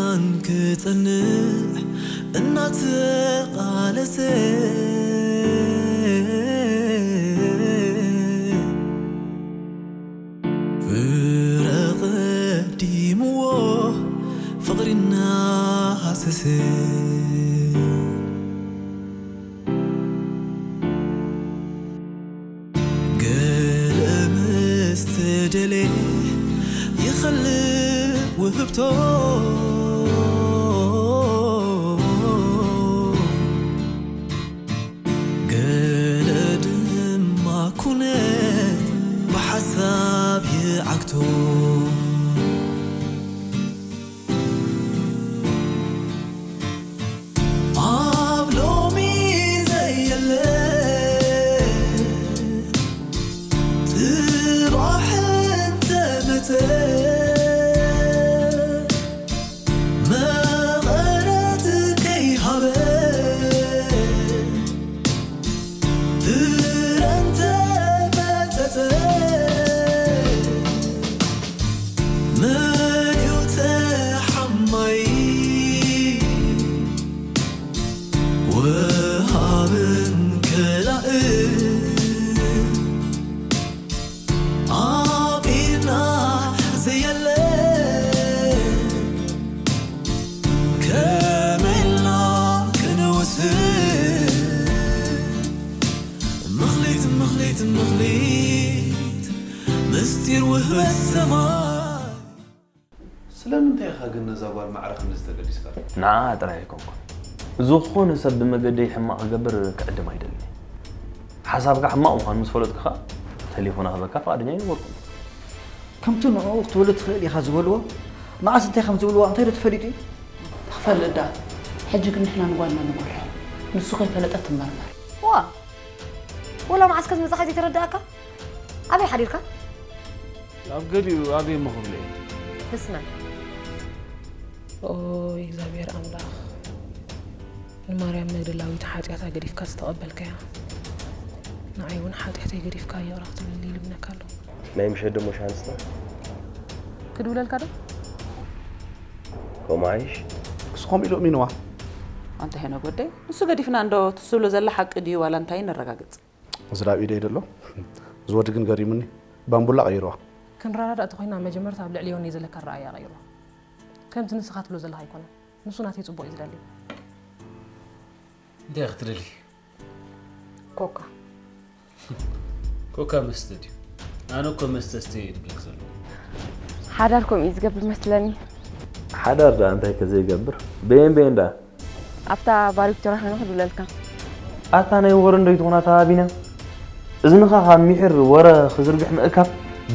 ኣንክጸንዕ እናተቓለሰ ፍረ ቀዲምዎ ፍቕሪ እናሃሰሰ ገለ ምስ ተደልየ ይኸልእ ውህብቶ ገለ ድማ ኩነት ብሓሳብ ይዓግቶ ኣብ ሎሚ ዘየለ ጽባሕ እንተመጸ መቐረት ከይሃበ ፍረ እንተመጸጸ መን እዩ ተሓማይ ወሃብን ከላእን ኣብ ኢድና ዘየለ ከመይ ኢልና ክንውስን ምኽሊት ምኽሊት ምኽሊት ምስጢር ውህበት ሰማይ ስለምንታይ ኢኻ ግን ነዛ ጓል ማዕረ ክንድዚ ተገዲስካ? ንዓኣ ጥራይ ኣይኮንኩን። ዝኾነ ሰብ ብመገደይ ሕማቕ ክገብር ክዕድም ኣይደልን እየ። ሓሳብካ ሕማቕ ምዃኑ ምስ ፈለጥኩ ኸኣ ተሌፎና ክህበካ ፍቓደኛ ኣይነበርኩን። ከምቲ ንዕኡ ክትወልድ ትኽእል ኢኻ ዝበልዎ፣ መዓስ እንታይ ከም ዝብልዋ እንታይ ዶ ተፈሊጡ እዩ? ክፈልጥ ደኣ። ሕጂ ግን ንሕና ንጓልና ንመርሖ። ንሱ ከይፈለጠ ትመርመር። ዋ! ወላ መዓስ ከ ዝመጻኻ ዘይተረድኣካ? ኣበይ ሓዲርካ? ኣብ ገሊኡ ኣበይ እሞ ክብሎ እየ? ምስ መን? ኦይ እግዚኣብሔር ኣምላኽ ንማርያም መግደላዊት ሓጢኣታ ገዲፍካ ዝተቐበልካያ ንዓይ እውን ሓጢኣተይ ገዲፍካ ይቕረ ክትብለኒ ይልምነካ ኣለኹ። ናይ ምሸት ደሞ ሻንስታ ክድውለልካ ዶ? ከምኡ ዓይሽ? ንሱ ከምኡ ኢሉ ኣሚንዋ። ኣንታ ሄኖክ ወደይ ንሱ ገዲፍና እንዶ ትስብሎ ዘላ ሓቂ ድዩ ዋላ እንታይ ነረጋግጽ። እዚ ላብ ኢደይ ደሎ እዚ ወዲ ግን ገሪሙኒ ባምቡላ ቀይርዋ። ክንረዳዳእ ተኾይና መጀመርታ ኣብ ልዕሊ ዮኒ ዘለካ ኣረኣእያ ቀይሮ። ከምቲ ንስኻ ትብሎ ዘለኻ ኣይኮነን። ንሱ ናተይ ጽቡቕ እዩ ዝደሊ። እንታይ ክትደሊ? ኮካ። ኮካ መስተ ድዩ? ኣነ እኮ መስተ ስተይ እየ ድብለክ ዘሎ። ሓዳር ከምኡ እዩ ዝገብር መስለኒ። ሓዳር ደኣ እንታይ ከ ዘይገብር? በየን በየን ደኣ? ኣብታ ባር ቪክቶርያ ኮይነ ክድውለልካ። ኣታ ናይ ወረ እንዶ ይትኾና ተሃቢና። እዝንኻ ካብ ሚሒር ወረ ክዝርግሕ ምእካብ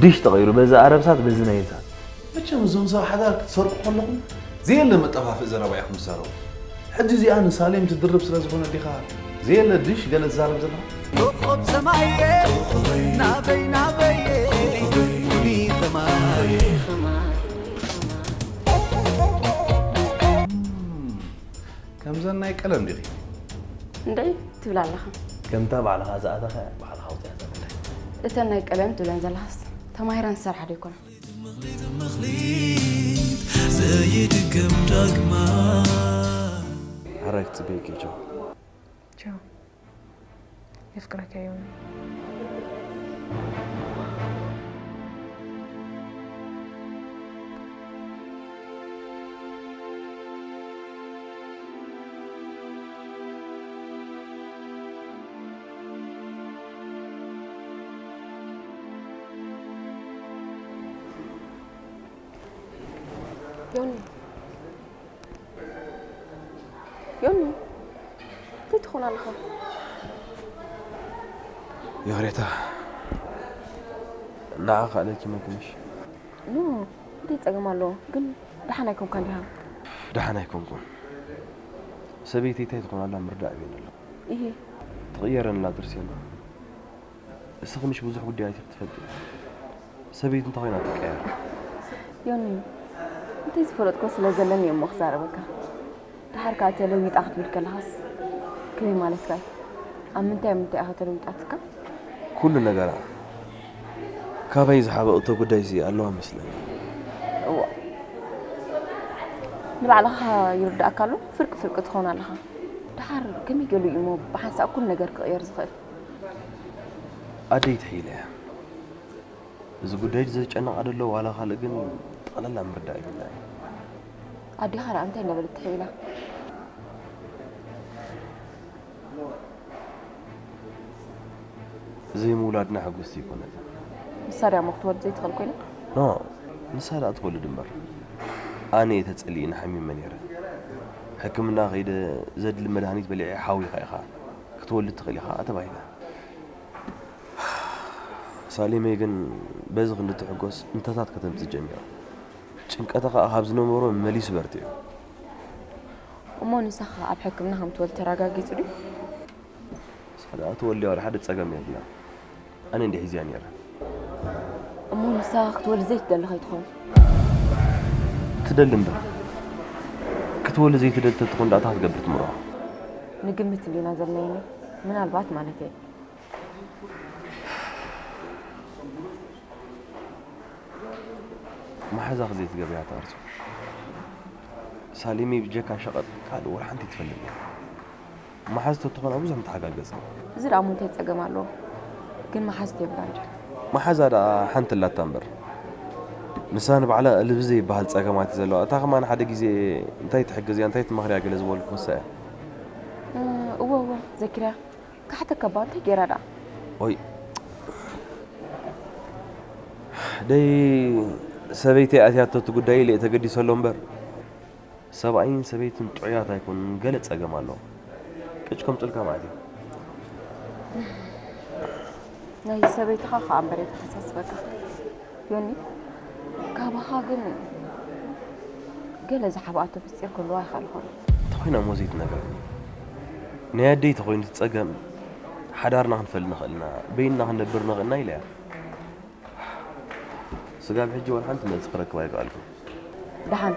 ድሽ ተቐይሩ በዚ ኣረብሳት በዚ ናይ እሳት። መቸም እዞም ሰብ ሓዳር ክትሰርቁ ከለኹም ዘየለ መጠፋፍእ ዘረባ ኢኹም ትዛረቡ። ሕጂ እዚኣ ንሳሌም ትድርብ ስለ ዝኾነ ዲኻ ዘየለ ድሽ ገለ ትዛረብ ዘለኻ? ኮኾብ ሰማየ ናበይ ናበየ ፍሉይ ኸማይ። ከምዘን ናይ ቀለም ዲኺ? እንደይ ትብል ኣለኻ? ከምታ ባዕልኻ ዝኣተኻ ባዕልኻ ኣውፅያ ዘብለይ። እተን ናይ ቀለም ትብለን ዘለኻስ ተማሂረን ዝሰርሓ ዶ ይኮና? ዘይድገም ዳግማ። ሕራይ ክትፅበየኪ ቻው። ቻው። የፍቅረካ ዮኒ። ዮኒ፣ ዮኒ፣ እንታይ ትኾን ኣለኻ? ይቕሬታ፣ ንዓኻ ኣለኪ መግንሽ። ኖ፣ እንታይ ጸገም ኣለዎ? ግን ደሓን ኣይኮንካን ዲኻ? ደሓን ኣይኮንኩን። ሰበይተይ እንታይ ትኾን ኣላ ምርዳእ ኣብየን ኣሎ። እሂ። ትቕየረን ኣላ ድርሴማ። እስኺ ምሽ ብዙሕ ጉዳያት ኢኺ ትፈልጢ። ሰበይቲ እንተ ኾይና ትቀየር። ዮኒ፣ እንታይ ዝፈለጥኮ ስለ ዘለኒ እየ እሞ ክዛረበካ። ደሓር ከኣ ተለዊጣ ክትብል ከለኻስ ከመይ ማለትካ እዩ? ኣብ ምንታይ ኣብ ምንታይ ኢኻ ተለዊጣትካ? ኩሉ ነገራ። ካባይ ዝሓበቐቶ ጉዳይሲ ኣለዋ መስለኒ። እዋ። ንባዕልኻ ይርዳእካ ኣሎ፣ ፍርቂ ፍርቂ ትኸውን ኣለኻ። ደሓር ከመይ ገሉ እዩ እሞ ብሓንሳእ ኩሉ ነገር ክቕየር ዝኽእል? ኣደይ ትሕይለ እያ። እዚ ጉዳይ ዘጨነቓ ደሎ ዋላ ካልእ ግን ጠቕላላ ምርዳእ ይብልና እዩ። ኣዴኻ ደኣ እንታይ እንዳበለት ትሕይላ? ዘይምውላድና ሕጉስቲ ኣይኮነትን። ንሳ ድያ እሞ ክትወልድ ዘይትኽእል ኮይና? ኖ፣ ንሳ ደኣ ትወልድ እምበር። ኣነ እየ ተጸሊእና ሓሚመ ነይረ። ሕክምና ከይደ ዘድሊ መድሃኒት በሊዐ ሓዊኻ ኢኻ ክትወልድ ትኽእል ኢኻ ተባሂለ። ሳሌመይ ግን በዚ ክንዲ ትሕጎስ እንተታት ከተምጽእ ጀሚራ። ጭንቀታ ከኣ ካብ ዝነበሮ መሊሱ በርቲዑ። እሞ ንሳ ኸኣ ኣብ ሕክምና ከም ትወልድ ተረጋጊጹ ድዩ? ንሳ ደኣ ትወልድ እያ፣ ወላ ሓደ ጸገም የብላን። ኣነ እንዲየ ሒዘያ ነይረ። እሞ ንሳ ክትወልድ ዘይትደሊ ከይትኸውን? ትደሊ እምበር። ክትወልድ ዘይትደሊ ተትኾን ደኣ እንታይ ክትገብር ትምርዖ? ንግምት እንዲና ዘለናኒ፣ ምናልባት ማለተይ። መሓዛኺ ዘይትገብርያ ትኣርሱ። ሳሌመይ ብጀካ ሸቐጥ ካልእ ወላ ሓንቲ ትፈልጥ እያ። መሓዝ ተትኾና ብዙሕ ምተሓጋገዝና። እዚ ደኣ እሞ እንታይ ጸገም ኣለዎ? ግን መሓዝ የብላን ድያ? መሓዛ ደኣ ሓንቲ ኣላታ እምበር። ንሳ ንባዕላ ልቢ ዘይበሃል ጸገማት እዩ ዘለዋ። እታ ከማን ሓደ ግዜ እንታይ ትሕግዝ እያ፣ እንታይ ትመኽርያ ገለ ዝበልኩ ንሳ እያ። እ፣ እወ፣ እወ፣ ዘኪርያ። ክሓተካ እባ እንታይ ገይራ ደኣ? ኦይ። ደይ ሰበይተይ ኣትያቶ እቲ ጉዳይ ኢለ እየ ተገዲሰ ኣሎ እምበር። ሰብኣይን ሰበይትን ጥዑያት ኣይኮኑን፣ ገለ ጸገም ኣለዎ። ቅጭ ከምጽልካ ማለት እዩ። ናይ ሰበይትኻ ኸኣ እምበር የተሓሳስበካ። ዮኒ፣ ካባኻ ግን ገለ ዝሓብኣቶ ምስጢር ክህልዋ ይኽእል ይኸውን። እንተኾይና እሞ ዘይትነግረኒ። ናይ ኣደይ ተኾይኑ እቲ ጸገም፣ ሓዳርና ክንፈሊ ንኽእል ኢና፣ በይንና ክንነብር ንኽእል ኢና ኢለ እያ። ስጋብ ሕጂ ወላ ሓንቲ መልሲ ክረክብ ኣይከኣልኩን። ደሓን፣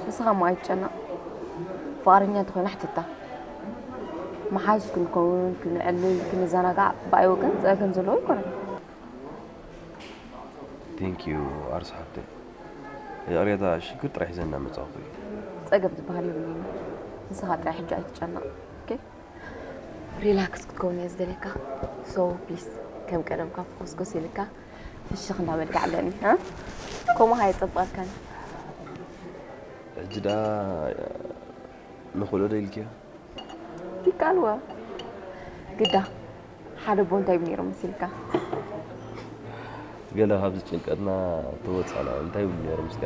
ንስኻ እሞ ኣይትጨነቕ። ፍቓረኛ እንተኾይና ሕተታ። መሓዙት ክንከውን፣ ክንዕልል፣ ክንዘናጋዕ፣ ብኣይ ወገን ጸገም ዘለዎ ኣይኮነን። Thank you ኣርሱ ሓብተይ። ይቕሬታ፣ ሽግር ጥራሕ ሒዘ እናመጻኹ እየ። ጸገም ዝበሃል የብሉን። ንስኻ ጥራይ ሕጂ ኣይትጨነቕ። ኦኬ? ሪላክስ ክትከውን እየ ዝደልየካ። So please፣ ከም ቀደምካ ፍኹስኩስ ኢልካ ፍሽኽ እንዳበልካ ዕለኒ፣ እ? ከምኡ ኸኣ የጸብቐካን። ሕጂ ደኣ ንኽእሎ ዶ ኢልክዮ? ይከኣልዎ። ግዳ ሓደ ኣቦ እንታይ ይብሉ ነይሮም መሲልካ? ገለ ካብዚ ጭንቀትና ተወጻና እንታይ ይብሉ ነይሮም እስከ?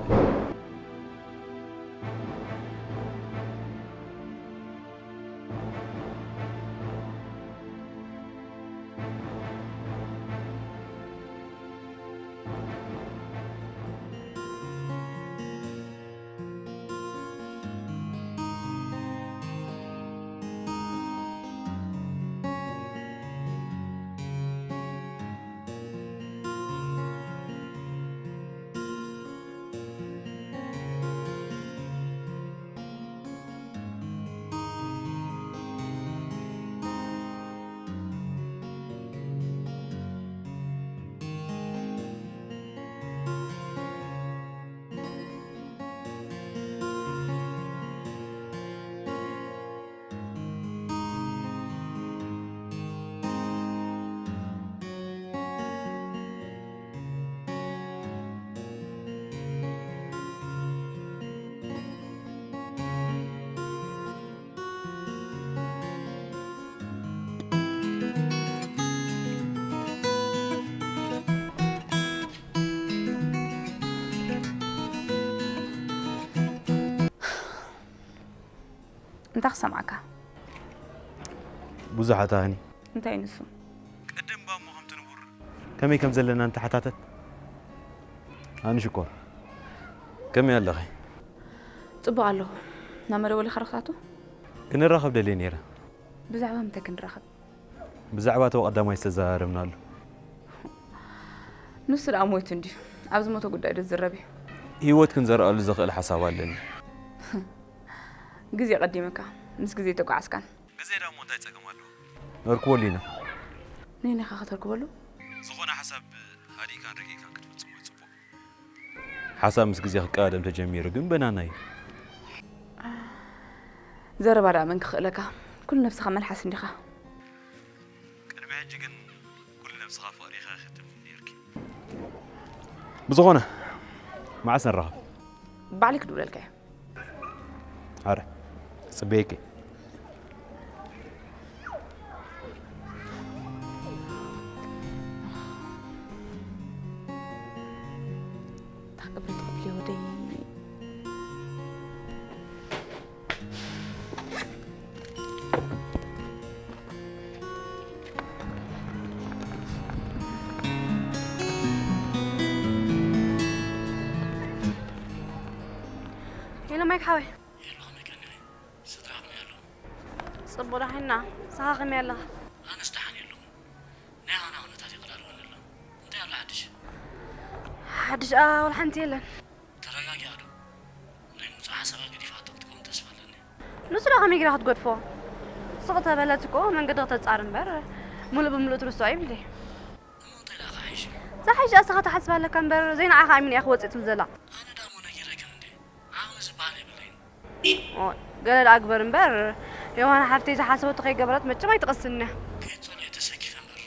እንታይ ክሰምዓካ? ብዙሓት ኣህኒ። እንታይ ንሱ? ቅድም እባ እሞ ከምቲ ንቡር ከመይ ከም ዘለና እንተሓታተት። ኣኒ ሽኮር፣ ከመይ ኣለኺ? ጽቡቕ ኣለኹ። ናብ መደወሊ ከረኽታቱ? ክንራኸብ ደልየ ነይረ። ብዛዕባ ምንታይ ክንራኸብ? ብዛዕባ እቲ ቀዳማይ ዝተዘራረብናሉ። ንሱ ደኣ ሞይቱ እንድዩ። ኣብ ዝሞተ ጉዳይ ዶ ዝዝረብ እዩ? ህይወት ክንዘርኣሉ ዘኽእል ሓሳብ ኣለኒ። ግዜ ቀዲምካ፣ ምስ ግዜ ተጓዓዝካን። ግዜ ደኣ እሞ እንታይ ጸገም ኣለዎ? ነርክበሉ ኢና። ነየናይ ኢኻ ከተርክበሉ? ዝኾነ ሓሳብ ሃዲእካን ረቂቕካን ክትፍጽሞ እዩ ጽቡቕ። ሓሳብ ምስ ግዜ ክቀዳደም ተጀሚሩ ግን በናና እዩ። ዘረባ ደኣ መን ክኽእለካ? ኩሉ ነብስኻ መልሓስ እንዲኻ። ቅድሚ ሕጂ ግን ኩሉ ነብስኻ ፍቕሪ ኢኻ ክትብል ነይርኪ። ብዝኾነ፣ መዓስ ንራኸብ? ባዕለይ ክድውለልካ እየ። ኣረ፣ ጽበየኪ። እንታይ ክገብር ትኽእል ወደይ? ሄሎ ማይክ ሓወይ። ሄሎ፣ ከመይ ቀኒኺ? ስድራኹም ኣለዉ? ጽቡቕ ዳኺና፣ ንስኻ ከመይ ኣለኻ? ኣነስ ደሓን እየ ኣለኹ። ናይ ሃና ኩነታት የቐላልወኒ ኣሎ። እንታይ ኣሎ ሓድሽ? ሓድሽ፣ ኣ፣ ወላ ሓንቲ የለን። ተረጋጊኣ ዶ? ናይ ምውጻእ ሓሳባ ገዲፋቶ ክትከውን ተስፋ ኣለኒ። ንሱ ዶ ከመይ ጌራ ክትገድፎ? ስቕ ተበለት እኮ መንገዲ ከተጻሪ እምበር፣ ምሉእ ብምሉእ ትርስዖ ይብሊ። እሞ እንታይ ደኣ ክሓይሽ እዩ? ዝሓይሽ እስኻ ትሓስብ ኣለካ እምበር፣ ዘይንዓኻ ኣሚነ እያ ክወጽእ ትብል ዘላ። ኣነ ደኣ እሞ ነጊረክን እንዴ? ዓቕሚ ዝበሃል የብለይን። ኦይ፣ ገለ ደኣ ግበር እምበር፣ ዮሃና ሓፍተይ ዝሓሰበቶ ከይገበረት መቸም ኣይትቐስንያ። ከይትጸልኦ ተሰኪፈ እምበር፣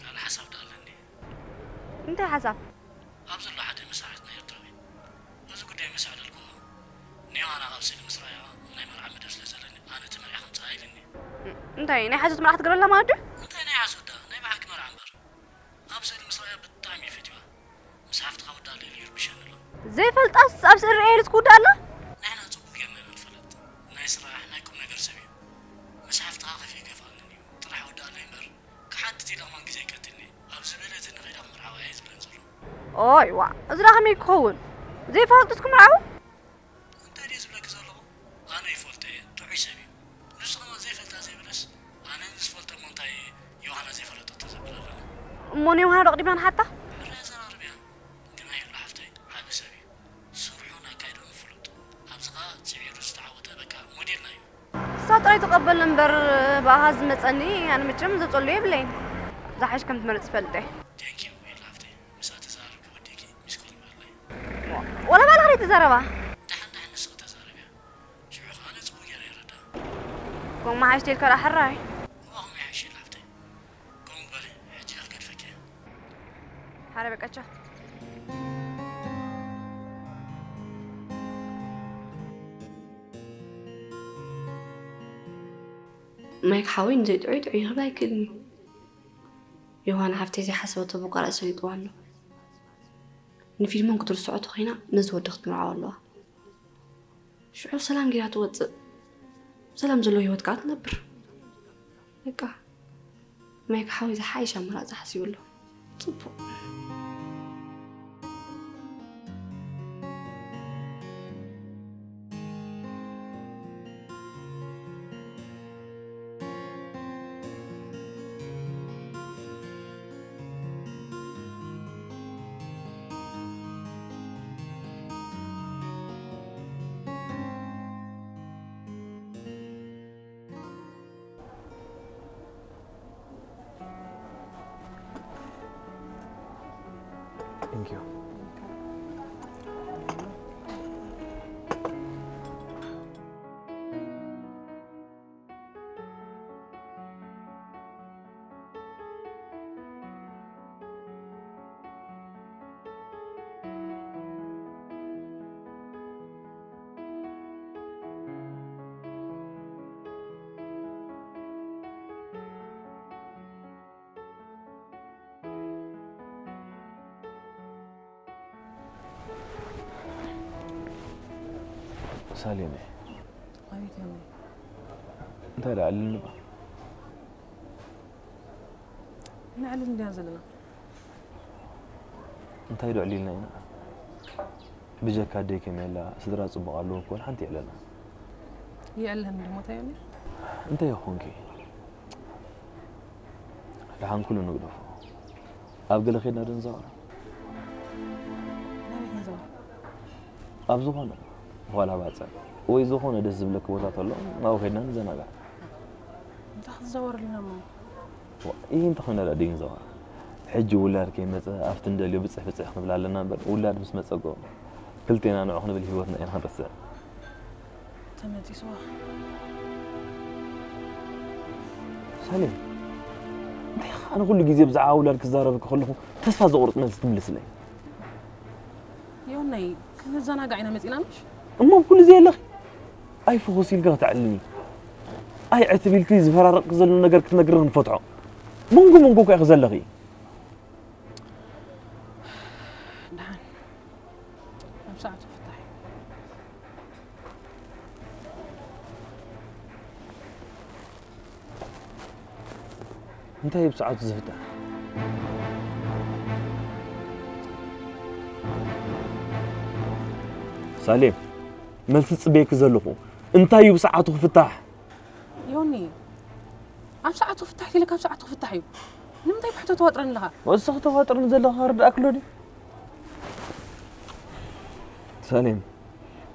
ካልእ ሓሳብ ደኣ ኣለኒ። እንታይ ሓሳብ? ኣብ ዘሎ ሓደ መሳርሕትና ኤርትራዊ። እዚ ጉዳይ ምስ ኣዕለልኩዎ፣ ንዮሃና ኣብ ስእሊ ምስ ረኣያ ናይ መርዓ መደብ ስለ ዘለኒ፣ ኣነ እቲ መርዓ ከምጽኣ ኢልኒ። እንታይ፣ ናይ ሓሶት መርዓ ክትገብረላ ማለት ድዩ? እንታይ ናይ ሓሶት ደኣ፣ ናይ ብሓቂ መርዓ እምበር። ኣብ ስእሊ ምስ ረኣያ ብጣዕሚ እዩ ፈትዋ። ምስ ሓፍትኻ ወዲ ኣለይ ኢሉ ይርብሸኒ ኣሎ። ዘይፈልጣስ ኣብ ስእሊ ርእየ ኢሉስ ክውዳእ ኣሎ? ንሕና ጽቡቕ ጌርና ኢና ንፈልጥ። ናይ ስራሕ፣ ናይ ቁም ነገር ሰብ እዩ። ምስ ሓፍትኻ ከፊኡ ይከፍኣንን እዩ። ጥራሕ ወዲ ኣለይ እምበር፣ ክሓትት ኢለ ከማን ግዜ ኣይቀትልን እየ። ኣብ ዝበለትን ንኸይዳ ክምርዓው እየ ዝብለን ዘሎ። ኦይ፣ ዋእ፣ እዚ ደኣ ከመይ ክኸውን? ዘይፈልጡስ ክምርዓው? እንታይ ድየ ዝብለኪ ዘለኹ? ኣነ ይፈልጦ እየ፣ ጥዑይ ሰብ እዩ። ንሱ ኸማን ዘይፈልጣ ዘይበለስ፣ ኣነ ንዝፈልጦ እሞ እንታይ ዮሃና ዘይፈለጠቶ ዘብል ኣለና? እሞ ንዮሃና ዶ ኣቕዲምና ንሓታ? ሕራይ ኣዘራርብያ። ግና የሎ ሓፍተይ፣ ዓቢ ሰብ እዩ። ስርሑን ኣካይድኡን ፍሉጥ። ኣብዚ ኸኣ ጽዒሩ ዝተዓወተ በቃ ሞዴልና እዩ። ንሳ ጥራይ ትቐበል እምበር፣ ብኣኻ ዝመጸኒ ኣነ መቸም ዘጸሉ የብለይን። ዝሓሽ ከም ትመርጽ ይፈልጥ እየ። Thank you የሎ ሓፍተይ። ምሳኣ ተዛረብኪ ወዲእኪ ሚስኮል ግበርለይ። ወላ ባዕልኻ ደይ ትዛረባ? ደሓን ደሓን ንስኺ ተዛረብያ። ሽዑ ኸኣ ኣነ ጽቡቕ ገይረ ይረድኣ። ከምኡ መሓይሽ ተልካ ደኣ ሕራይ። እሞ ከምኡ ይሓይሽ የሎ ሓፍተይ። ከምኡ ግበሪ፣ ሕጂ እየ ክገድፈኪ እየ። ሓረ በቃ ቻው። ማይክ ሓወይ ንዘይጥዑይ ጥዑይ ክብል ኣይክእልን እዩ። ዮሃና ሓፍተይ ዘይሓሰበቶ ብቋራጭ ሰሊጥዋ ኣሎ። ንፊልሞን ክትርስዖ ተኾይና ነዚ ወዲ ክትምርዓው ኣለዋ። ሽዑ ሰላም ጌራ ትወጽእ። ሰላም ዘለዎ ህይወት ከኣ ትነብር። በቃ፣ ማይክ ሓወይ ዝሓይሽ ኣማራጺ ሓሲቡ ኣሎ። ጽቡቕ። Thank you. ሳሌመ። ኣቤት ያመይ። እንታይ ደኣ ኣልኒ ባ? ነዕልል እንዲና ዘለና። እንታይ ዶ ዕሊልና ኢና? ብጀካ ኣደይ ከመይ ኣላ? ስድራ ጽቡቕ ኣለዉ እኮ፣ ሓንቲ የዕለና። የዕለን ድሞ እንታይ የለ? እንታይ ይኾንኪ? ደሓን ኩሉ ንግደፎ። ኣብ ገለ ኸድና ዶ ንዛወር? ናበይ ንዛወር? ኣብ ዝኾነ፣ ዋላ ባጽዕ ወይ ዝኾነ ደስ ዝብለኪ ቦታ ተሎ፣ ናብኡ ኸድና ንዘናጋዕ። እንታይ ክትዛወር ኣለና እሞ? ዋ፣ ይህ እንተኾይና ደኣ ደይንዛወር። ሕጂ ውላድ ከይመጸ ኣብቲ እንደልዮ ብጽሕ ብጽሕ ክንብል ኣለና እምበር፣ ውላድ ምስ መጸ እኮ ክልቴና ንዑ ክንብል ህይወትና ኢና ክንርስዕ። ተመጺስዋ። ሳሌም፣ እንታይ ኢኻ ኣነ ኩሉ ግዜ ብዛዕባ ውላድ ክዛረበኪ ከለኹ ተስፋ ዘቑርጥ መልሲ ትምልስለይ? ዮናይ፣ ክንዘናጋዕ ኢና መፂና ምሽ? እሞ ኩሉ ዘየለኺ ኣይ ፍኹስ ኢልኪ ክትዕልሚ፣ ኣይ ዕትብ ኢልኪ ዝፈራረቕኪ ዘሎ ነገር ክትነግርኒ ንፈትሖ። መንጎ መንጎ እኮ ኢኺ ዘለኺ። ደሓን፣ ኣብ ሰዓቱ ፍታሕ እዩ። እንታይ እዩ ብሰዓቱ ዝፍታሕ? ሳሌም፣ መልሲ ጽበየኪ ዘለኹ፣ እንታይ እዩ ብሰዓቱ ክፍታሕ? ዮኒ፣ ኣብ ሰዓቱ ፍታሕ ኢለ ካብ ሰዓቱ ክፍታሕ እዩ። ንምንታይ ብሕቶ ተዋጥረኒ ኣለኻ? ወስኺ ተዋጥርኒ ዘለኻ ክርዳእኪ ኣሎ ድዩ? ሳሌም፣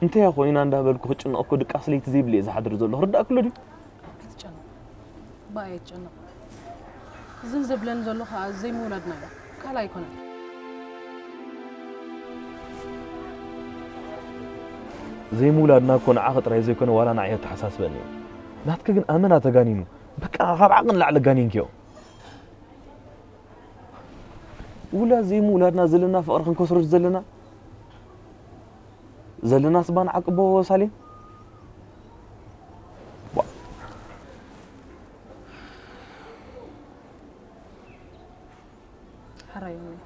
እንታይ ኮይና እንዳበልኩ ክጭነቕ እኮ ድቃስ ለይቲ ዘይብለ እየ ዝሓድር ዘለኹ፣ ክርዳእኪ ኣሎ ድዩ? ኣይትጨነቕ፣ ብኣይ ኣይትጨነቕ። ዝን ዘብለኒ ዘሎ ከዓ ዘይምውላድና እዩ፣ ካልእ ኣይኮነን። ዘይምውላድና እኮ ንዓኺ ጥራይ ዘይኮነ ዋላ ንዓይ የተሓሳስበኒ እዩ። ናትኪ ግን ኣመና ተጋኒኑ፣ በቃ ካብ ዓቕን ላዕሊ ኣጋኒንክዮ። ውላድ ዘይምውላድና ዘለና ፍቕሪ ክንከስሮ ዘለና ዘለናስ ባን ዓቅቦ ሳሌም። ዋ። ሓራይ ዮኒ፣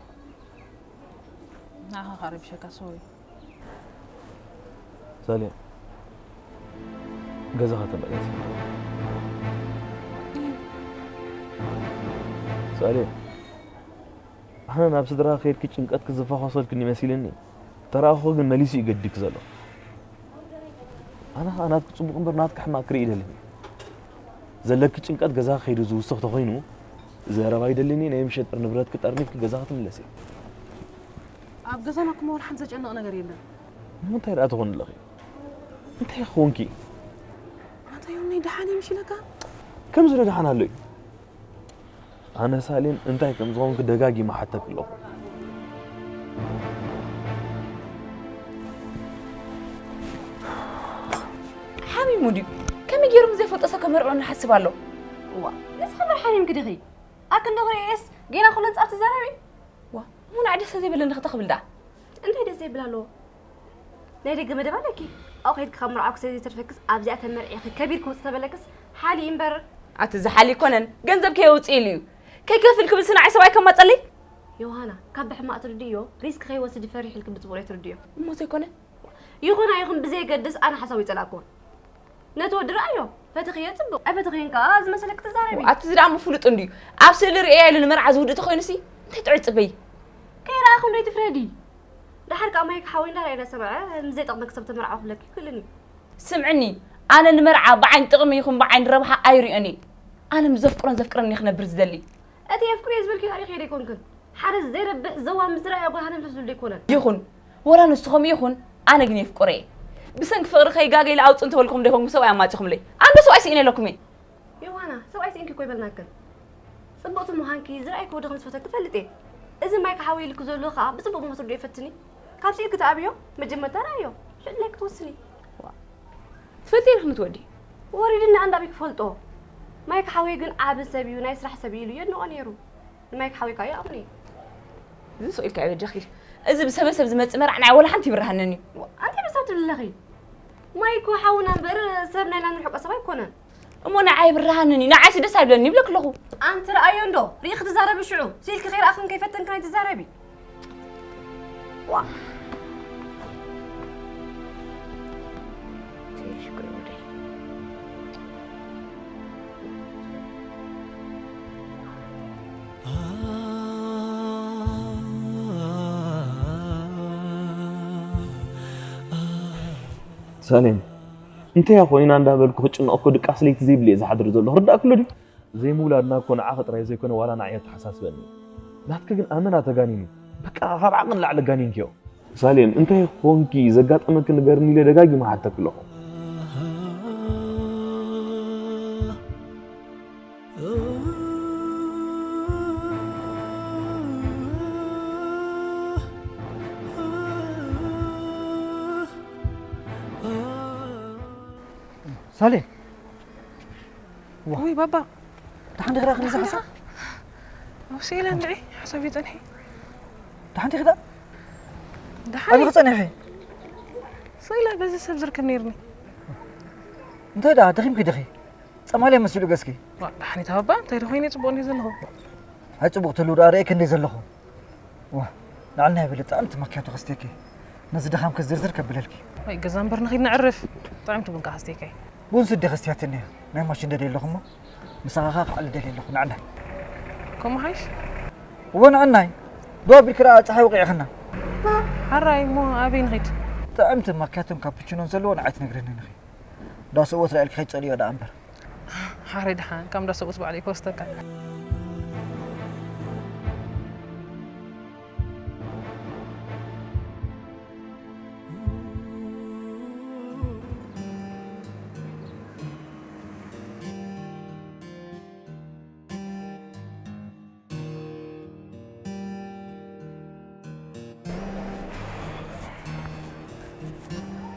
ንዓኻ ከዓ ረቢሸካ፣ ሶሪ። ሳሌም፣ ገዛኻ ተመለስ። ሳሌም፣ ኣነ ናብ ስድራ ከይድኪ ጭንቀትኪ ዝፈኾሰልክኒ መሲልኒ፣ ተራእኹ ግን መሊሱ እዩ ገዲድኪ ዘሎ። ኣነ ኸኣ ናትኪ ጽቡቕ እምበር ናትኪ ሕማቕ ክርኢ ይደልን። ዘለኪ ጭንቀት ገዛኺ ከይዱ ዝውስኽ ተኾይኑ፣ ዘረባ ይደልን እዩ፣ ናይ ምሸት ንብረትኪ ጠርኒፍኪ ገዛኺ ትምለሲ። ኣብ ገዛና እኮ ወላ ሓንቲ ዘጨንቕ ነገር የለን። እሞ እንታይ ደኣ ትኾኒ ኣለኺ? እንታይ ኾንኪ? ኣታ ዮኒ፣ ደሓን እዩ ምሽ ኢለካ? ከምዚ ዶ ደሓን ኣሎ እዩ? ኣነ ሳሌም እንታይ ከም ዝኾንኩ ደጋጊመ ሓተኪ ኣለኹ። ሓሚሙ ድዩ? ከመይ ገይሩ ምስ ዘይፈልጦ ሰብ ከመርዕወኒ ይሓስብ ኣሎ? እዋ፣ ንስኺ እምበር ሓሚምኪ ዲኺ? ኣክንዲ ክርእየስ ጌና ኩለን ጻፍ ትዛረቢ? ዋ፣ እሞ ንዓይ ደስ ዘይብለኒ ክተኽብል ደኣ? እንታይ ደስ ዘይብል ኣለዎ? ናይ ደገ መደብ ኣለኪ? ኣብኡ ከይድኪ ካብ መርዓውኪ ስለ ዘይተርፈክስ ኣብዚኣ ተመርዒኺ ከቢርኪ ውጽእ ተበለክስ ሓሊ እምበር። ኣቲ እዚ ሓሊ ኣይኮነን፣ ገንዘብ ከየውጽእ ኢሉ እዩ። ከይከፍል ክብልሲ ንዓይ ሰብኣይ ከማጸለይ? ዮሃና፣ ካብ ብሕማቕ ትርድእዮ፣ ሪስክ ከይወስድ ፈሪሑ ኢልኪ ብጽቡቕ ኣይትርድእዮ። እሞ ዘይኮነ? ይኹን ኣይኹን ብዘየገድስ ኣነ ሓሳቡ ኣይጸላእክዎን። ነቲ ወዲ ረኣዮ፣ ፈቲኽዮ ጽቡቕ፣ ኣይፈቲኽዮን ከኣ ዝመሰለኪ ትዛረቢ። ኣቲ እዚ ደኣ እሞ ፍሉጥ እንድዩ። ኣብ ስእሊ ርእየ ኢሉ ንመርዓ ዝውድእ ተኾይኑሲ እንታይ ጥዑይ ጽበይ? ከይረኣኹ እንዶ ኣይትፍረዲ። ደሓር ከኣ ማይክ ሓወይ እንዳረኣየ እንዳሰምዐ ምስ ዘይጠቕመኪ ሰብ ተመርዓው ክብለኪ ይክእልን እዩ። ስምዕኒ፣ ኣነ ንመርዓ ብዓይኒ ጥቕሚ ይኹን ብዓይኒ ረብሓ ኣይርእዮን እየ። ኣነ ምስ ዘፍቅሮን ዘፍቅረንን እየ ክነብር ዝደሊ። እቲ የፍቅርዮ ዝበልክዮ ኣሪኽዮ ዶ ኣይኮንክን? ሓደ ዘይረብሕ ዘዋር ምስ ዝረኣዮ ጓል ሃነፍነፍ ዝብል ዶ ኣይኮነን? ይኹን፣ ወላ ንሱ ከምኡ ይኹን፣ ኣነ ግን የፍቅሮ እየ። ብሰንኪ ፍቕሪ ከይጋገ ኢለ ኣውጽእ እንተበልኩም ዶ ይኾንኩም ሰብኣይ ኣማጺኹምለይ? ኣነ ዶ ሰብኣይ ስኢነ ኢለኩም እየ? ዮሃና፣ ሰብኣይ ስኢንኪ እኮ ኣይበልናክን። ጽብቕቲ ምዃንኪ ዝረኣይክዎ ዶ ከም ዝፈተኪ እፈልጥ እየ። እዚ ማይክ ሓወይ ኢልኪ ዘሎ ከኣ ብጽቡቕ ምህትርድኦ ፈትኒ። ካብ ስኢንኪ ትኣብዮ፣ መጀመርታ ረኣዮ፣ ሽዑ ድላይኪ ትወስኒ። ትፈልጥዮ ዲኺ ንትወዲ? ወሪድኒ ኣንዳበይ ክፈልጦ። ማይክ ሓወይ ግን ዓቢ ሰብ እዩ፣ ናይ ስራሕ ሰብ እዩ ኢሉ የድንቖ ነይሩ። ንማይክ ሓወይ ከኣ ይኣምኖ እየ። እዚ ስቕ ኢልካ ኣይበጃኺ። እዚ ብሰበ ሰብ ዝመጽእ መርዓ ንዓይ ወላ ሓንቲ ይብርሃነኒ እዩ። ኣንቲ ብሰብ ትብሊ ኣለኺ። ማይክ ሓውና እምበር ሰብ ናይና ንርሕቆ ሰብ ኣይኮነን። እሞ ንዓይ ይብርሃነኒ፣ ንዓይሲ ደስ ኣይብለኒ ይብለኪ ኣለኹ። ኣንቲ ረኣዮ እንዶ፣ ርኢኺ ትዛረቢ ሽዑ። ስኢልኪ ከይረኣኽን ከይፈተንክን ኣይትዛረቢ። ዋ። ሳሌም፣ እንታይ ኮይና እንዳበልኩ ክጭነቕ እኮ ድቃስ ለይቲ ዘይብለ እየ ዝሓድር ዘለኹ። ርዳእኪ ኣሎ ድዩ? ዘይምውላድና እኮ ንዓኺ ጥራይ ዘይኮነ ዋላ ንዓይ የተሓሳስበኒ። ናትኪ ግን ኣመና ተጋኒኑ። በቃ ካብ ዓቕን ላዕሊ ኣጋኒንክዮ። ሳሌም፣ እንታይ ኾንኪ ዘጋጠመኪ ንገርኒ ኢለ ደጋጊመ ሓተኪ ኣለኹ። ሳሌም፣ ዋ። ውይ ባባ፣ ደሓን ዲኺ ዳኣ ክንዲ ዝሓሳብ? ኣብ ስኢለ እንድዒ ሓሳብ ይጸንሒ። ደሓን ዲኺ ዳኣ? ደሓን ኣበይ ክጸኒሒ? ስኢለ በዚ ሰብ ዝርከብ ነይርኒ። እንታይ ደኣ ደኺምኪ ዲኺ? ጸማልያ መሲሉ ገስኪ። ዋ፣ ደሓን ይተባባ እንታይ ዶ ኮይነ ጽቡቕ እንዲ ዘለኹ። ኣይ ጽቡቕ ትሉ ደኣ ርእየ ክንደይ ዘለኹ። ዋ፣ ንዓልና ይብል ጣዕምቲ ማኪያቶ ከስተኪ። ነዚ ድኻምኪ ዝርዝር ከብለልኪ። ወይ ገዛ እምበር ንኺድ ነዕርፍ። ጣዕምቲ ቡንካ ከስተኪ። ቡን ስዲ ከስትያትኒ። ናይ ማሽን ደደ ኣለኹሞ። ምሳኻ ኸዓ ክዕሊ ደልየ ኣለኹ ንዓና። ከምኡ ሓይሽ? እወ ንዓናይ። ዶ ኣቢልኪ ደኣ ጸሓይ ወቂዕኽና። ሓራይ እሞ ኣበይ ንኺድ? ጥዕምቲ ማኪያቶን ካፑቺኖን ዘለዎ ንዓይ ትነግረኒ ንኺ። ዳ ሰብኡት ራእልኪ ከይትጸልዮ ደኣ እምበር። ሓራይ ደሓን ካብ እንዳ ሰብኡት ባዕሉ ይኮስተካ።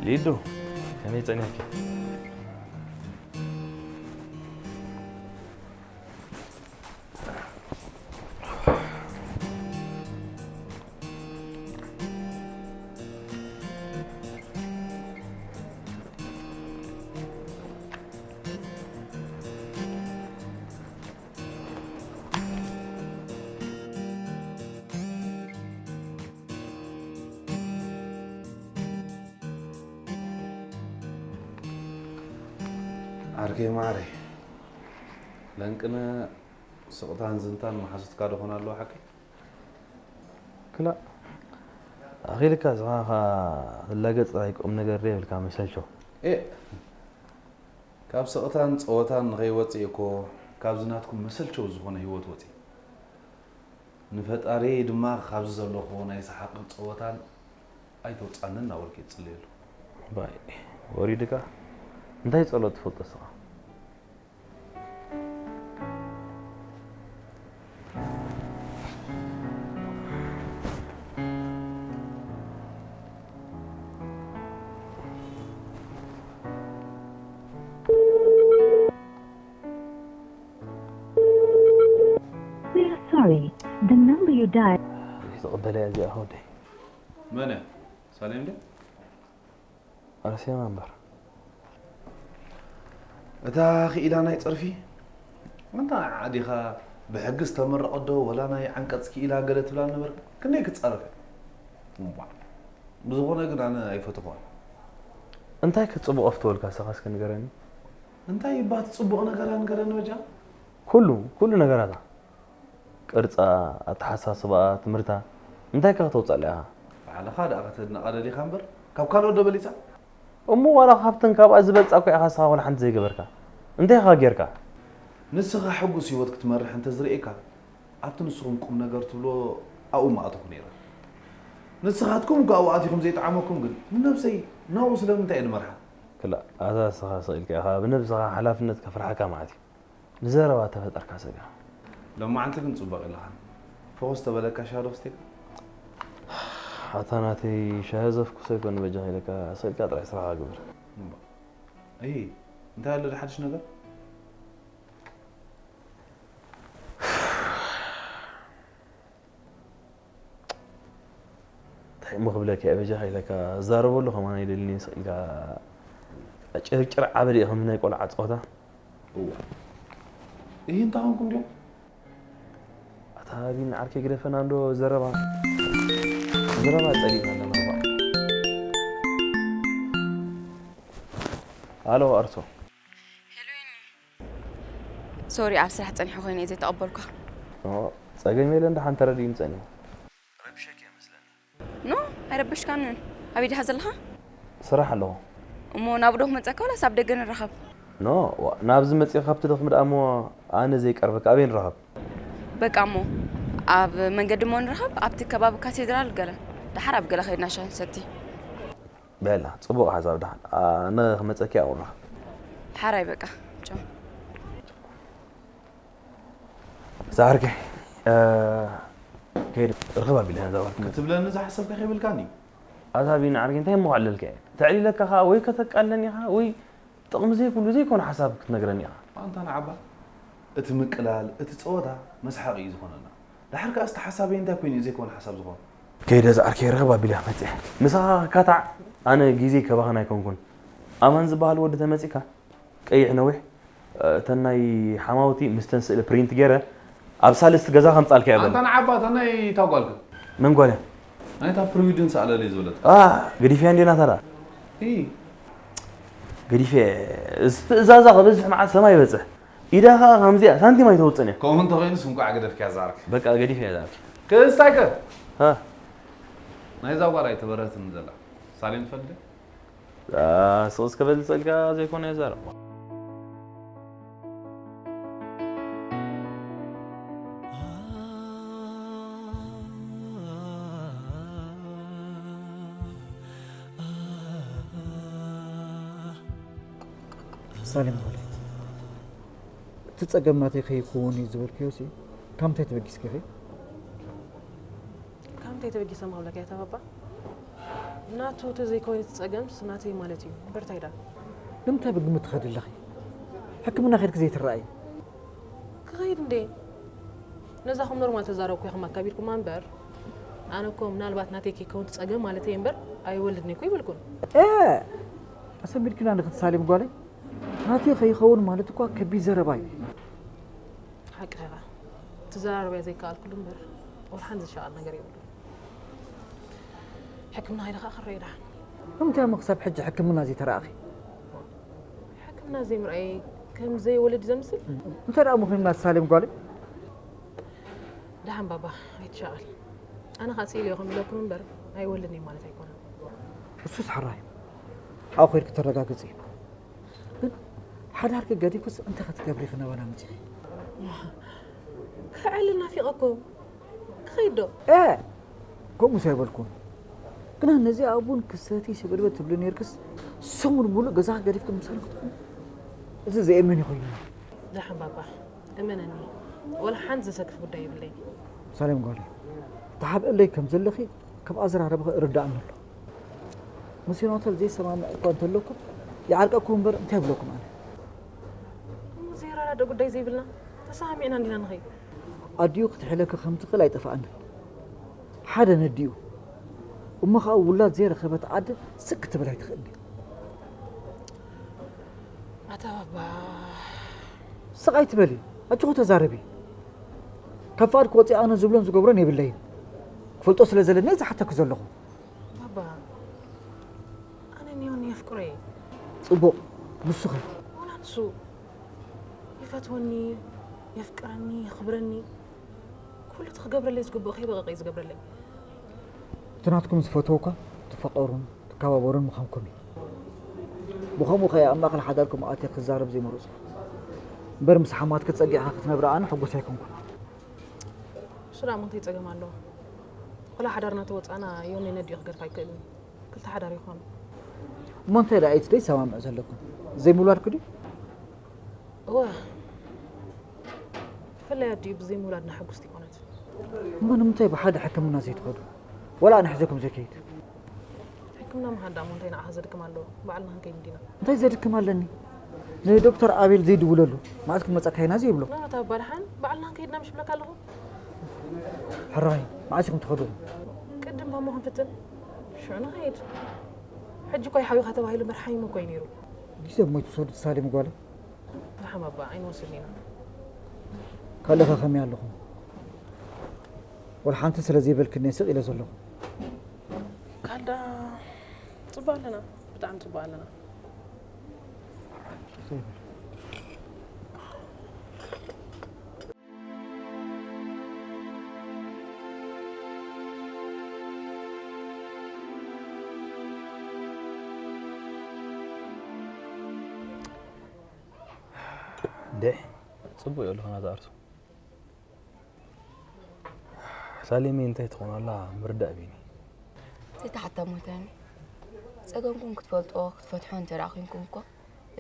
ሊዱ ከመይ ጸኒሕኪ? ዓርከይ ማዓረይ ለንቅነ ስቕታን ዝንታን መሓዙትካ ዶ ኾን ኣለዋ ሓቀይ? ክላእ ኣኺልካ እስኻ ኸኣ ትላገጽ ጥራይ ቁምነገር ደይብልካ መሰልቸው። ኤእ ካብ ስቕታን ጸወታን ንኸይወጽእ እኮ ካብዚ ናትኩም መሰልቸው ዝኾነ ሂወት ወጽየ። ንፈጣሪየይ ድማ ካብዚ ዘለኹዎ ናይ ሰሓቕን ጸወታን ኣይተውጽኣኒ እናበልኩ እየ ዝጽልየሉ። ባይ ወሪዱካ እንታይ ጸሎት ትፈልጦ እስኻ? We are sorry. The number you dialed. ዝተቐበለ እዚኣ ከወደይ መን እያ? ሳሌም ደ? ኣርሴማ እምበር። እታ ክኢላ ናይ ጸርፊ ኣንታ ዓዲኻ ብሕጊ ዝተመረቐ ዶ ወላ ናይ ዓንቀጽ ክኢላ ገለ ትብላ ነበር ክንደይ ክጻረፍ እምባ ብዝኾነ ግን ኣነ ኣይፈትኹዋን። እንታይ ከ ጽቡቕ ኣፍተወልካ ንስኻ እስከ ንገረኒ? እንታይ ይባህ ጽቡቕ ነገራ ንገረኒ በጃ? ኩሉ ኩሉ ነገራታ ቅርጻ፣ ኣተሓሳስባኣ፣ ትምህርታ እንታይ ከ ከተውጸላ ኢኻ? ባዕልኻ ደኣ ከተድንቓ ደሊኻ እምበር ካብ ካልኦት ዶ በሊጻ? እሞ ዋላ ካብተን ካብኣ ዝበልጻ እኮ ኢኻ ንስኻ ዋላ ሓንቲ ዘይገበርካ። እንታይ ኢኻ ጌርካ? ንስኻ ሕጉስ ህይወት ክትመርሕ እንተ ዝርእየካ ኣብቲ ንስኹም ቁም ነገር ትብልዎ ኣብኡ ምኣተኹ ነይረ። ንስኻትኩም እኳ ኣብኡ ኣቲኹም ዘይጠዓመኩም ግን ንነብሰይ ናብኡ ስለምንታይ እየ ድመርሓ? ክላእ ኣታ ንስኻ ስቕ ኢልካ ኢኻ ብነብስኻ ሓላፍነት ከፍርሓካ ማለት እዩ። ንዘረባ ተፈጠርካ ሰብ ኢኻ። ሎማዓንቲ ግን ጽቡቕ የለኻን። ፈኹስ ተበለካ ሻሂ ዶ ክስቴካ? ኣታ ናተይ ሻሂ ዘፍኩስ ኣይኮን በጃኻ ኢለካ ስቕ ኢልካ ጥራይ ስራሕኻ ግበር። እምባ። እሂ እንታይ ኣሎ ሓድሽ ነገር? እንታይ እሞ ክብለካ እየ በጃኻ ኢለካ ዝዛረበሉ ከማን ኣይደልን እየ ስቕ ኢልካ ጭርጭር ዓበድ እየ ከም ናይ ቆልዓ ፀወታ። እዋ እሂ እንታይ ኾንኩም ድዮም? ኣታ ቢኒ ዓርከይ ግደፈና እንዶ ዘረባ ዘረባ ፀሊእና ኣለና እባ። ኣሎ ኣርሶ። ሶሪ ኣብ ስራሕ ጸኒሐ ኮይነ እየ ዘይተቐበልኳ። ጸገም የለን ደሓን ተረዲእኒ ጸኒሑ። ረቢሸኪ እየ መስለኒ። ኖ ኣይረበሽካንን። ኣበይ ዲኻ ዘለኻ? ስራሕ ኣለኹ። እሞ ናብ ዶ ክመጸካ ወላስ ኣብ ደገ ንራኸብ? ኖ ናብዚ መጺኺ ካብ ትደኽሚ ደኣ እሞ ኣነ ዘይቀርበካ ኣበይ ንራኸብ? በቃ እሞ ኣብ መንገዲ እሞ ንራኸብ ኣብቲ ከባቢ ካቴድራል ገለ ደሓር ኣብ ገለ ከይድና ሻሂ ንሰቲ። በላ ጽቡቕ ሓሳብ ደሓን ኣነ ክመጸኪ ኣብኡ ንራኸብ። ሓራይ በቃ ቻው። ዛርገ ከይድ ርኽብ ኣቢለ ዛወርክ ክትብለኒ ዝሓሰብካ ከይብልካኒ ኣታ ቢኒ ዓርገ እንታይ እሞ ኣለልካ እየ ተዕሊለካ ኸዓ ወይ ከተቃለኒ ኢኻ ወይ ጥቕሚ ዘይብሉ ዘይኮነ ሓሳብ ክትነግረኒ ኢኻ ኣንታ ንዓባ እቲ ምቅላል፣ እቲ ጸወታ መስሓቕ እዩ ዝኾነና። ድሓር ከኣ እቲ ሓሳበይ እንታይ ኮይኑ እዩ ዘይኮነ ሓሳብ ዝኾነ? ከይደ ዝዓርከይ ርኸብ ኣቢለ መጽእ። ምሳኻ ካታዕ ኣነ ግዜ ከባኽን ኣይኮንኩን። ኣማን ዝበሃል ወዲ ተመጺካ ቀይሕ ነዊሕ፣ እተን ናይ ሓማውቲ ምስተን ስእሊ ፕሪንት ገይረ ኣብ ሳልስቲ ገዛ ከምጻልካ እየ በል። ኣንታ ንዓባ እታ ናይ ታጓልካ። መን ጓል እያ? ናይታ ፕሪቪድን ሰኣለለይ ዝበለትካ። ኣ፣ ገዲፍያ እንዴ ናታ ደኣ? ኢ። ገዲፍያ፣ እዚ ትእዛዛ ክበዝሕ መዓት ሰማይ ይበጽሕ። ኢዳ ኸኣ ከምዚኣ ሳንቲም ኣይተውጽን እያ። ከምኡ እንተኾይኑስ እንቋዕ ገደፍክያ ዝዓርከይ። በቃ ገዲፍያ ዝዓርከይ። ክስታይከ? ሃ? ናይዛ ጓል ኣይተበረህትን ዘላ። ሳሌም ትፈልጥ? ሱስ ክበልጸልካ ዘይኮነ ይዛረብ። ሳሌም ጓለይ፣ እቲ ጸገም ናተይ ከይከውን እዩ ዝበልክዮ ሲ ካብ ምንታይ ተበጊስኪ ኢኺ? ካብ ምንታይ ተበጊሰ ምኽብለካ እያ ተባባ? ናቱ ተዘይኮይኑ እቲ ጸገምስ ናተይ ማለት እዩ እምበር እንታይ ደኣ? ንምንታይ ብግምት ትኸዲ ኣለኺ? ሕክምና ኸድኪ ዘይትረኣዪ? ክኸይድ እንዴ? ነዛ ከም ኖርማል ተዛረብኩ ኢኹም ኣካቢድኩማ እምበር ኣነ እኮ ምናልባት ናተይ ከይከውን እቲ ጸገም ማለተይ እምበር ኣይወልድን እኮ ይበልኩን። እ! ኣሰንቢድኪና ንኽትሳሌም ጓለይ? ናተይ ከይኸውን ማለት እኳ ከቢድ ዘረባ እዩ። ሓቅኻ ኢኻ። ትዘራረብያ ዘይከኣልኩሉ እምበር ወላ ሓንቲ ዝሸቐል ነገር የብሉን። ሕክምና ከይደ ከዓ ክረኣይ ደሓን። ንምንታይ እሞ ክሳብ ሕጂ ሕክምና ዘይተረኣኺ? ሕክምና ዘይምርኣይ ከም ዘይወልድ ዘምስል? እንታይ ደኣ ምኽንያት ሳሌም ጓለይ? ደሓን ባባ ኣይትሻቐል። ኣነ ከዓ ስኢለ ኢኹም ኢለኩም እምበር ኣይወልድን እየ ማለት ኣይኮነን። እሱስ ሕራይ እዩ። ኣብኡ ከይድኪ ተረጋግፂ። ግን ሓዳርኪ ገዲፍክስ እንታይ ክትገብሪ ኢኺ ናባና መፂኺ? ክዕልል ናፊቐኩም። ክኸይድ ዶ? ኤ! ከምኡስ ኣይበልኩን። ግና ነዚኣ ቡን ክሰቲ ሽብድበድ ትብሊ ነይርክስ ሰሙን ሙሉእ ገዛኺ ገዲፍኪ ምሳና ክትኾኒ? እዚ ዘየእምን እዩ ኮይኑ። ደሓን ባባ፣ እመነኒ፣ ወላ ሓንቲ ዘሰክፍ ጉዳይ የብለይን። ሳሌም ጓለይ፣ ተሓብእለይ ከም ዘለኺ ካብ ኣዘራርባኺ እርዳእኒ ኣሎ። ምስ ዮናታን ዘይሰማምዕ እኳ እንተለኩም፣ ይዓርቀኩም እምበር እንታይ ይብለኩም ኣነ? እሞ ዘይረዳድእ ጉዳይ ዘይብልና፣ ተሰማሚዕና እንዲና ንኸይድ። ኣዲኡ ክትሕለኪ ከም ትኽእል ኣይጠፍኣንን። ሓደ ነዲኡ። እሞ ኸኣ ውላድ ዘይረኸበት ዓዲ ስቅ ክትብል ኣይትኽእልን። ኣታ ባባ። ስቕ ኣይትበሊ። ኣጆኺ ተዛረቢ። ካብ ፍቓድኪ ወፂኣ ኣነ ዝብሎን ዝገብሮን የብለይን። ክፈልጦ ስለ ዘለኒ እየ ዝሓተኪ ዘለኹ። ባባ፣ ኣነ ንዮኒ የፍቅሮ እየ። ጽቡቕ፣ ንሱ ኸ? ዋላ ንሱ ይፈትወኒ፣ የፍቅረኒ፣ የኽብረኒ። ኩሉ እቲ ክገብረለይ ዝግብኦ ከይበቐቐ እዩ ዝገብረለይ። እቲ ናትኩም ዝፈትዎ እኳ ትፋቐሩን ትከባበሩን ምዃንኩም እዩ። ብኸምኡ ኸኣ ኣብ ማእከል ሓዳርኩም ኣትየ ክዛረብ ዘይመረጽኩ። እምበር ምስ ሓማትኪ ጸጊዕኻ ክትነብሪ ኣነ ሕጉስ ኣይኮንኩን። እሱ ደኣ እሞ እንታይ ጸገም ኣለዎ? ወላ ሓዳርና ተወጻእና ዮኒ ነዲኡ ክገድፋ ኣይክእልን። ክልተ ሓዳር ይኾኑ። እሞ እንታይ ደኣ እቲ ዘይሰማምዕ ዘለኩም? ዘይምውላድኩ ድዩ? እወ። ብፍላይ ኣዲኡ ብዘይምውላድና ሕጉስቲ ኣይኮነትን። እሞ ንምንታይ ብሓደ ሕክምና ዘይትኸዱ? ወላ ኣነ ሒዘኩም ዘይከይድ? ሕክምና ምኻድ ደኣ እሞ እንታይ ንዓኻ ዘድክም ኣለዎ? ባዕልና ክንከይድ እንዲና። እንታይ ዘድክም ኣለኒ? ንዶክተር ኣቤል ዘይድውለሉ፣ መዓስ ክትመጸካ ኢና ዘይብሎ? ናታ ባድሓን ባዕልና ክንከይድ ኢና ምሽ ብለካ ኣለኹ። ሕራይ፣ መዓስ ኢኹም ትኸዱ? ቅድም ባሞ ክንፍትን፣ ሽዑ ንኸይድ። ሕጂ እኮ ይሓዊኻ ተባሂሉ እምበር ሓሚሙ እኮ እዩ ነይሩ። ግዜ እሞ ኣይትውሰዱ ትሳደሚ ጓለይ። ደሓን ባባ፣ ኣይንወስድን ኢና። ካልእኸ ከመይ ኣለኹም? ወላ ሓንቲ ስለ ዘይበልክኒ ስቕ ኢለ ዘለኹ። ካልዳ ጽቡቕ ኣለና፣ ብጣዕሚ ጽቡቕ ኣለና። እንዴ፣ ጽቡቕ እዩ ኣለኹና ዝኣርሱ። ሳሌመይ እንታይ ትኾን ኣላ ምርዳእ ቢኒ። ዘይተሓተሞ እንታይ እሞ? ጸገምኩም ክትፈልጦ፣ ክትፈትሖ እንተ ደኣ ኮንኩም እኮ፣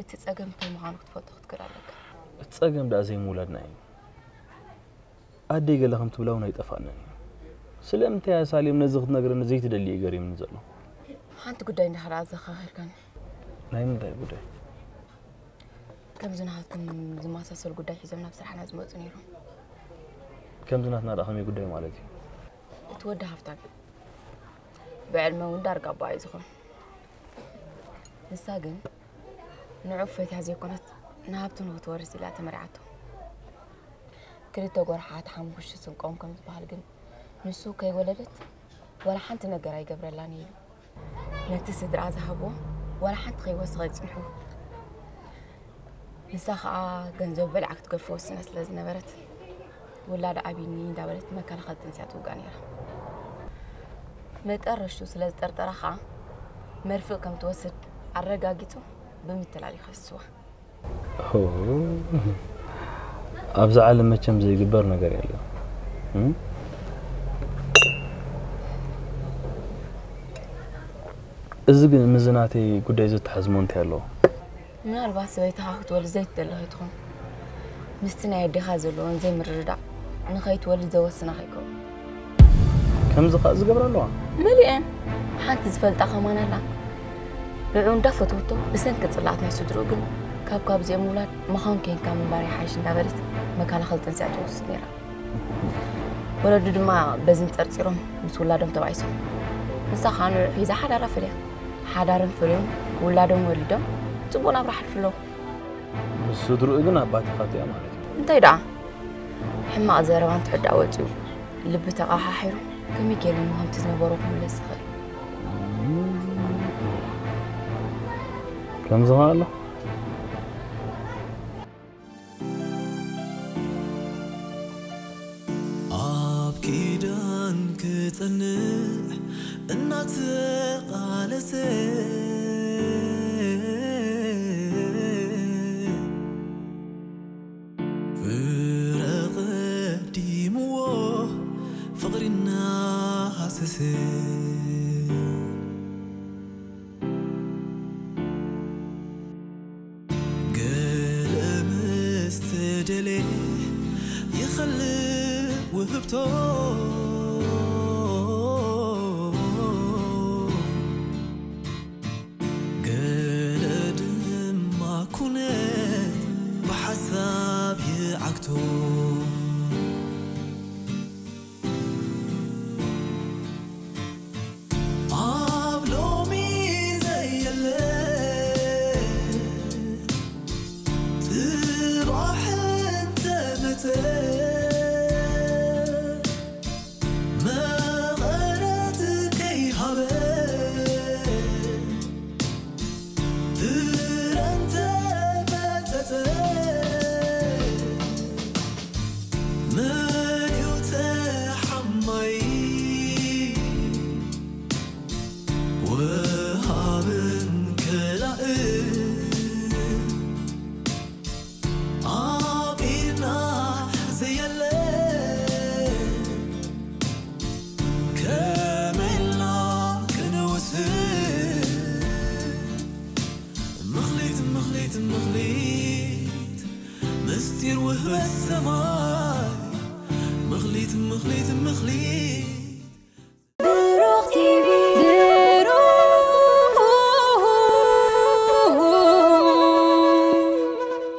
እቲ ጸገም እንታይ ምዃኑ ክትፈልጦ ክትክእል ኣለካ። እቲ ጸገም ደኣ ዘይምውላድና እዩ። ኣደይ ገለ ከም ትብላ እውን ኣይጠፍኣናን እዩ። ስለምንታይ እያ ሳሌም ነዚ ክትነግረኒ ዘይትደሊ እዩ ገሪምኒ ዘሎ። ሓንቲ ጉዳይ እንድሕር ኣዘኻኺርካኒ። ናይ ምንታይ ጉዳይ? ከምዚ ናሃትኩም ዝመሳሰል ጉዳይ ሒዞም ናብ ስራሕና ዝመፁ ነይሮም። ከምዚ ናትና ደኣ ከመይ ጉዳይ ማለት እዩ? እቲ ወዲ ሃፍታም ብዕድመ እውን ዳርጋ ኣቦኣ እዩ ዝኾን። ንሳ ግን ንዑ ፈትያ ዘይኮነት ንሃብቱ ንክትወርስ ኢላ ተመርዓቶ። ክልተ ጎርሓት ሓሙሽተ ስንቆም ከም ዝበሃል ግን ንሱ ከይወለደት ዋላ ሓንቲ ነገር ኣይገብረላን እዩ ኢሉ። ነቲ ስድራ ዝሃብዎ ዋላ ሓንቲ ከይወሰኸ ይጽንሑ። ንሳ ኸኣ ገንዘብ በሊዓ ክትገፎ ወሲና ስለ ዝነበረት ውላድ ኣቢኒ እንዳበለት መከላኸሊ ጥንሲ እያ ትውጋእ ነይራ። መጠረሽቱ ስለ ዝጠርጠራ ኸኣ መርፍእ ከም ትወስድ ኣረጋጊጹ ብምትላል ይኸስዋ። ሆ፣ ኣብዚ ዓለም መቸም ዘይግበር ነገር የለን። እም? እዚ ግን ምስዚ ናተይ ጉዳይ ዘተሓዝሞ እንታይ ኣለዎ? ምናልባት ሰበይትኻ ክትወልድ ዘይትደሊ ከይትኾን ምስቲ ናይ ኣዴኻ ዘለዎን ዘይምርድዳእ ንኸይትወልድ ዘወስና ከይከውን። ከምዚ ኸኣ ዝገብራ ኣለዋ። መሊኤን ሓንቲ ዝፈልጣ ከማን ኣላ። ንዑ እንዳፈተወቶ ብሰንኪ ጽላኣት ናይ ስድርኡ ግን ካብ ካብዚኦም ምውላድ መኻን ኬንካ ምንባር ይሓይሽ እንዳበለት መከላኸሊ ጥንሲ እያ ትወስድ ነይራ። ወለዱ ድማ በዚ ንጸርጺሮም ምስ ውላዶም ተባኢሶም። ንሳ ኸኣ ንዑ ሒዛ ሓዳራ ፈርያ። ሓዳሮም ፈርዮም ውላዶም ወሊዶም ጽቡቕ ናብራ ሓልፉ ኣለዉ። ምስ ስድርኡ ግን ኣባቲኻቶ እያ ማለት እዩ። እንታይ ደኣ ሕማቕ ዘረባ እንትሕዳእ ወጺኡ ልቢ ተቐሓሒሩ ከመይ ገይሩ ንከምቲ ዝነበሮ ክምለስ ዝኽእል? ከምዚ ኸኣ ኣሎ። ኣብ ኪዳን ክጸንዕ እናተቓለሰ ፍረ ቀዲምዎ ፍቕሪ እናሃሰሰ ገለ ምስ ተደልየ ይኸልእ ውህብቶ ገለ ድማ ኩነት ብሓሳብ ይዓግቶ ኣብ ሎሚ ዘየለ ጽባሕ እንተመጸ መቐረት ከይሃበ ፍረ እንተመጸጸ መን እዩ ተሓማይ ወሃብን ከላእን ኣብ ኢድና ዘየለ ከመይ ኢልና ክንውስን ምኽሊት ምኽሊት ምኽሊት ምስጢር ውህበት ሰማይ ምኽሊት ምኽሊት ምኽሊት ብሩኽቲ